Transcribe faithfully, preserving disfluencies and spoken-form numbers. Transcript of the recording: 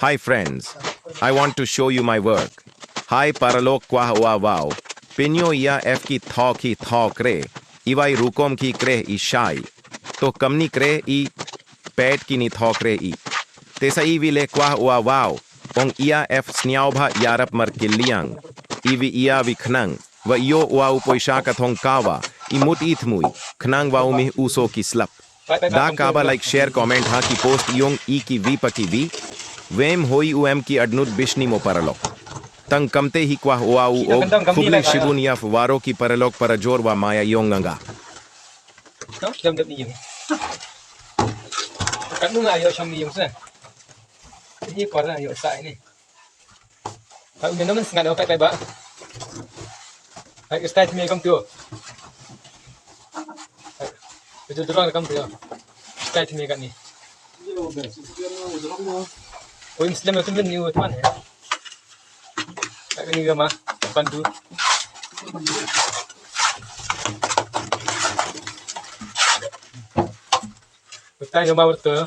Hi friends, I want to show you my work. Hi paralok, kwah wa wow. Pynïoh ïa F ki thok hi thok re. Iwei rukom ki kreh i shai. To kamni kreh i pet kini thok re i. Te sa iwi le kwah wa wow. Ong ïa F sniaw bha ïarap mar kiliang. Iwi ïa wi khnang. Wa ïoh wa u poisa ka thong kawa. I mut i thmui. Khnang wa u mih u so ki slap. Da kaba like, share, comment ha ki post yong i ki wi pa ki wi. Wem hoi u em ki adnut bishni mo paralok. Tang kamte hi kwah wa u og. Khublei shibun ïa waro ki paralok para jor wa maya yong nganga. Tang jam jam ni yong. Kat nu nga yo sham ni yong sa. Ni para yo sa ni. Pak udah nonton sengat apa, Pak, Pak? Pak, style me kam tu. Pak, itu dorong kam tu ya. Style me kat ni. Oh, Muslim itu men ni, teman ya. Pak, ini gama pandu. Style gama betul.